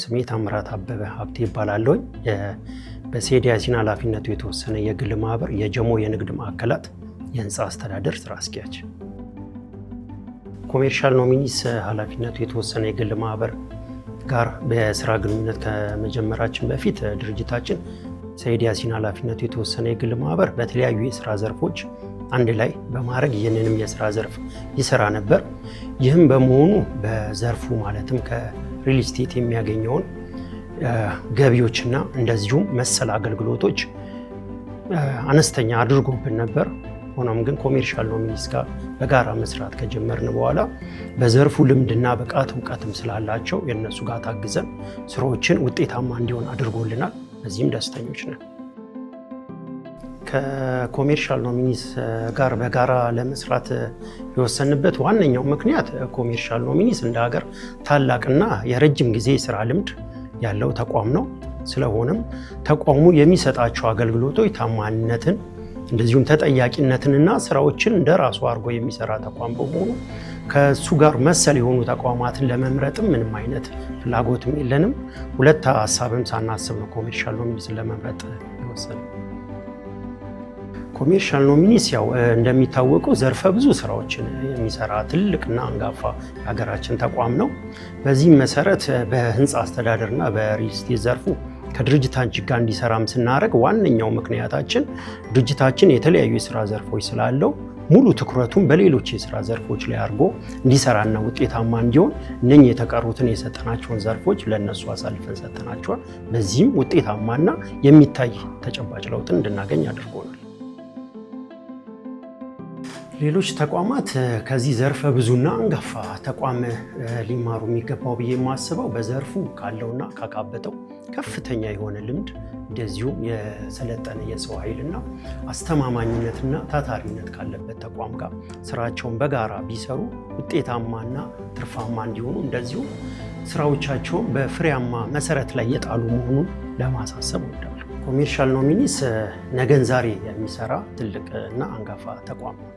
ስሜ ታምራት አበበ ሀብቴ ይባላለሁኝ። በሰይድ ያሲን ኃላፊነቱ የተወሰነ የግል ማህበር የጀሞ የንግድ ማዕከላት የህንፃ አስተዳደር ስራ አስኪያጅ። ኮሜርሻል ኖሚኒስ ኃላፊነቱ የተወሰነ የግል ማህበር ጋር በስራ ግንኙነት ከመጀመራችን በፊት ድርጅታችን ሰይድ ያሲን ኃላፊነቱ የተወሰነ የግል ማህበር በተለያዩ የስራ ዘርፎች አንድ ላይ በማድረግ ይህንንም የስራ ዘርፍ ይሰራ ነበር። ይህም በመሆኑ በዘርፉ ማለትም ከሪል ስቴት የሚያገኘውን ገቢዎችና እንደዚሁም መሰል አገልግሎቶች አነስተኛ አድርጎብን ነበር። ሆኖም ግን ኮሜርሻል ኖሚኒስ ጋር በጋራ መስራት ከጀመርን በኋላ በዘርፉ ልምድና ብቃት እውቀትም ስላላቸው የእነሱ ጋር ታግዘን ስራዎችን ውጤታማ እንዲሆን አድርጎልናል። በዚህም ደስተኞች ነን። ከኮሜርሻል ኖሚኒስ ጋር በጋራ ለመስራት የወሰንበት ዋነኛው ምክንያት ኮሜርሻል ኖሚኒስ እንደ ሀገር ታላቅና የረጅም ጊዜ የስራ ልምድ ያለው ተቋም ነው። ስለሆነም ተቋሙ የሚሰጣቸው አገልግሎቶች ታማኝነትን፣ እንደዚሁም ተጠያቂነትንና ስራዎችን እንደ ራሱ አድርጎ የሚሰራ ተቋም በመሆኑ ከእሱ ጋር መሰል የሆኑ ተቋማትን ለመምረጥም ምንም አይነት ፍላጎትም የለንም። ሁለት ሀሳብም ሳናስብ ነው ኮሜርሻል ኖሚኒስን ለመምረጥ የወሰነው። ኮሜርሻል ኖሚኒስ ያው እንደሚታወቀው ዘርፈ ብዙ ስራዎችን የሚሰራ ትልቅና አንጋፋ የሀገራችን ተቋም ነው። በዚህም መሰረት በህንፃ አስተዳደርና በሪል ስቴት ዘርፉ ከድርጅታችን ጋር እንዲሰራም ስናደርግ ዋነኛው ምክንያታችን ድርጅታችን የተለያዩ የስራ ዘርፎች ስላለው ሙሉ ትኩረቱን በሌሎች የስራ ዘርፎች ላይ አድርጎ እንዲሰራና ውጤታማ እንዲሆን እነኚህ የተቀሩትን የሰጠናቸውን ዘርፎች ለእነሱ አሳልፈን ሰጠናቸዋል። በዚህም ውጤታማና የሚታይ ተጨባጭ ለውጥን እንድናገኝ አድርጎናል። ሌሎች ተቋማት ከዚህ ዘርፈ ብዙና አንጋፋ ተቋም ሊማሩ የሚገባው ብዬ የማስበው በዘርፉ ካለውና ካካበተው ከፍተኛ የሆነ ልምድ፣ እንደዚሁም የሰለጠነ የሰው ኃይልና አስተማማኝነትና ታታሪነት ካለበት ተቋም ጋር ስራቸውን በጋራ ቢሰሩ ውጤታማና ትርፋማ እንዲሆኑ፣ እንደዚሁም ስራዎቻቸውን በፍሬያማ መሰረት ላይ የጣሉ መሆኑን ለማሳሰብ እወዳለሁ። ኮሜርሻል ኖሚኒስ ነገን ዛሬ የሚሰራ ትልቅ እና አንጋፋ ተቋም ነው።